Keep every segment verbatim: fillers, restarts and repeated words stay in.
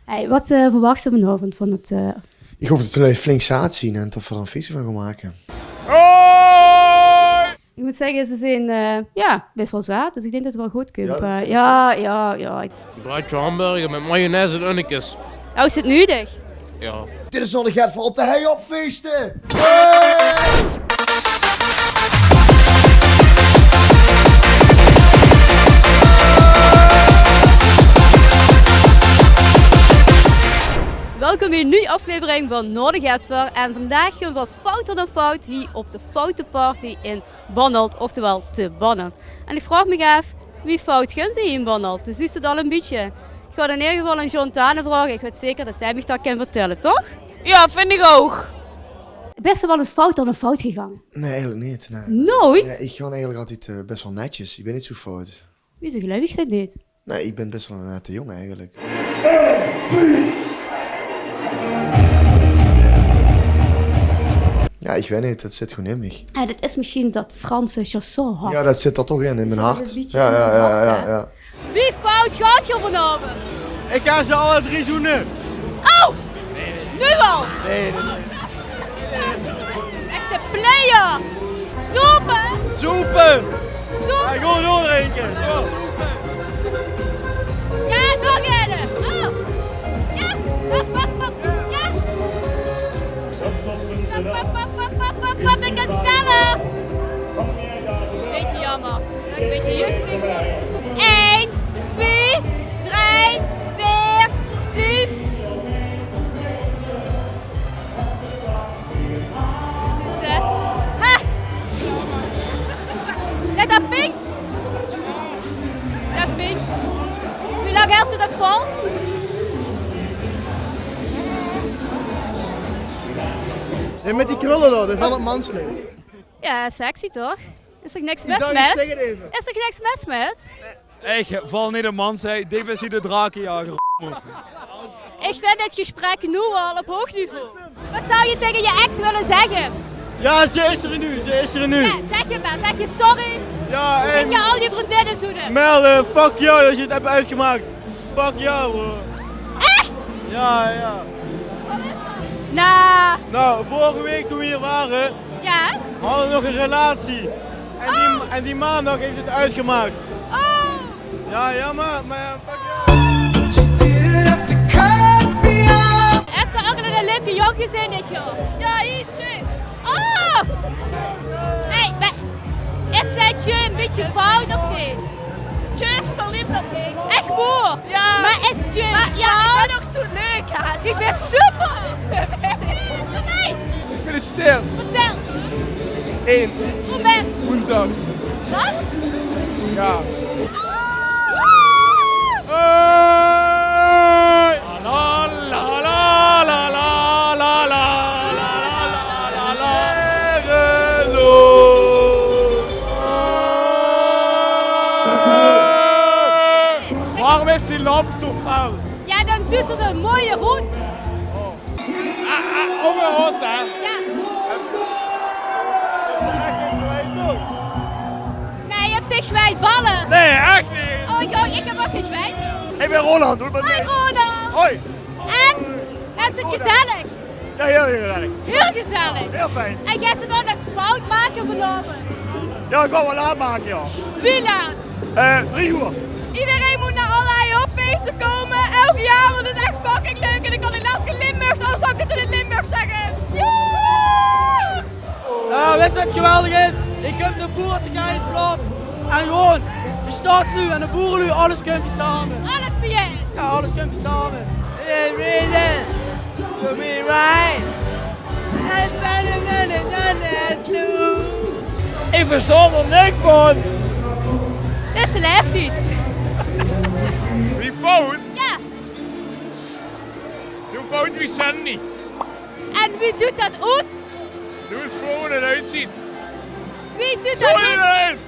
Hey, wat eh, verwachts te vanaovend van het eh, Ich haop det de lui flink zaat zien en det v'r d'r ein feesje van gaon make. Ich mót zègke, ze zeen eh, ja, bès waal zaat. Dus ich dink det het waal good kump. Ja, det is Eh, ja, ja, ja. Broodje hamburger met mayonaise en unnekes. Oh, is het nudig? Ja. Dit is nog de get veur op de hei op feeste. Welkom bie ein nuuj aflevering van Nao de Getver. En vandaag gaon v'r fout aan fout hie op de Foute Party in Banholt, oftewel te Banholt. En ich vraog mich aaf, wie fout gunt ze hie in Banholt? Dus is het al ein bietje. Ich gaon in eder geval aan John Tane vraoge. Ich weit zeker det hae mich det kan vertèlle, toch? Ja, vind ik ook. Bès te waal ens fout aan fout gegange? Nee, eigelik neet. Nee. Nooit? Nee, ich gaon eigelik altied eh, bès waal netjes. Ich bin neet zo fout. Wieso geluif ich det neet? Nee, ich bin bès waal ein nette jóng eigelik. Ja, ich weit neet, det zit gewoon in mich. Ja, det is mesjien det Franse chanson hart. Ja, det zit d'r toch in, in mien hart. Ja, ja, ja, ja. Wie fout gaot geer vanaovend? Ik ga ze alle drie zoenen. Oh! Nu al? Nee, nee, nee. Echte player. Zoepen. Zoepen. Zoepen. Ja, gewoon doordrinken. Gewoon zoepen. Ja, nog eine. Oh. Ja. Hop, hop, hop. Ja. Hop, hop, hop, hop, hop, hop. Ik kan stellen. Beetje jammer. Ja, ik weet niet. Ein, twee, drei, veer, vief. Dus eh, ha! Det is pink. Det is pink. Wie lang hèlt ze det vol? En met die krullen dan, die van het mansleven. Ja, sexy toch? Is toch niks mis met? Is toch niks mis met? Ich val neet op mans, hè. Dich bis hie de drakejager. Ich vind dit gesprek nu al op hoog niveau. Wat zou je tegen je ex willen zeggen? Ja, ze is er nu, ze is er nu. Ja, zeg het maar. Zeg je sorry? Ja, en... Ik ga al je vriendinnen zoenen. Mel, eh, fuck jou dat je het hebt uitgemaakt. Fuck jou, hoor. Echt? Ja, ja. Nou. Nou, vorige week toen we hier waren, ja, hadden we nog een relatie. En die, oh, en die maandag heeft het uitgemaakt. Oh. Ja, jammer, maar ja, fuck jou. Heb je ook nog een leuke jong gezien dit jaar? Ja, hier, tjus. Oh! Hey, maar is dat je een beetje fout of niet? Tjus is verliefd op mij. Echt waar? Ja. Maar is Tjus... Maar ja, ik ben ook zo leuk, hè. Ik ben super! Nee. Gefeliciteerd. Vertel. Eens. Hoe best? Woensdag. Wat? Ja. Hey! La, la, la. Waarom is die lamp zo fel? Ja, dan zuus se d'r mooier oet. Ah, ah, ónger ós, hè? Ja. Nee, je hebt geen zweetballen. Nee, echt niet. Oh, ik, ik heb ook geen zweet. Ik ben Roland, doe maar mee. Hoi, Roland. Hoi. En? Heb je het gezellig? Ja, heel gezellig. Heel gezellig. Heel fijn. En gaat ze dan nog fout maken vanavond? Ja, ik ga wel laat maken, ja. Wie laat? Eh, drie uur. Iedereen moet naar allerlei hopfeesten komen, elk jaar, want het is echt fucking leuk. En ik kan helaas geen Limburgs, anders zou ik het in het Limburgs zeggen. Ja! Ja, wèts se wat geweldig is? Ich höb de boertigheid plat. En gewoon, de stadsluuj en de boereluuj, alles kump hie same. Alles bie-ein. Ja, alles kump hie same. Everything will be right. Ich verstaon d'r niks van. Dit is de leeftied. Wie fout? Ja. Wie fout wie Sandy. En wie zuut dat oet? Doe ins veur hoe det oetzuut. Wie zuut dat oet?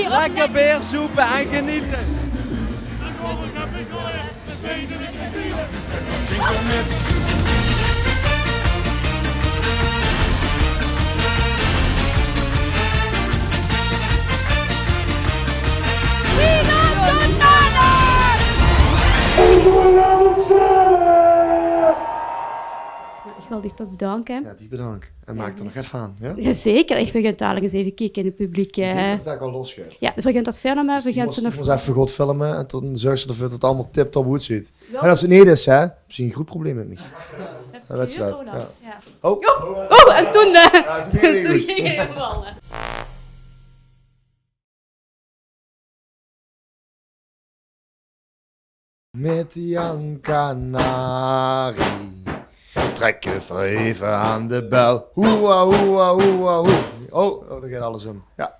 Lekker beer zoepe en geniete. Drink 'm mit. Wil dich toch bedanke. Ja, dich bedank. En maak d'r nog get van, ja? Jazeker, ich vergun dalik ins effe kieke in 't publiek. Ich dink eh. Dat 't dalik al losgeit. Ja, vergun dat filme, Dus die vergun mós, ze die nog. Mós effe good filme en dan zörg ze d'rveur dat 't allemaol tiptop good zuut. En es 't neet is, hè, höbs se ein groet probleem mit mich. Dan wèts se dat. Ja. Oh. Oh, en toen, eh, Ja, toen ging 't toen neet good. Ging 't helemaal, eh. Mit Jan Kanari trekke v'r effe aan de bel. Hoera, hoera, hoera, hoera. Oh, oh, dao geit alles um. Ja.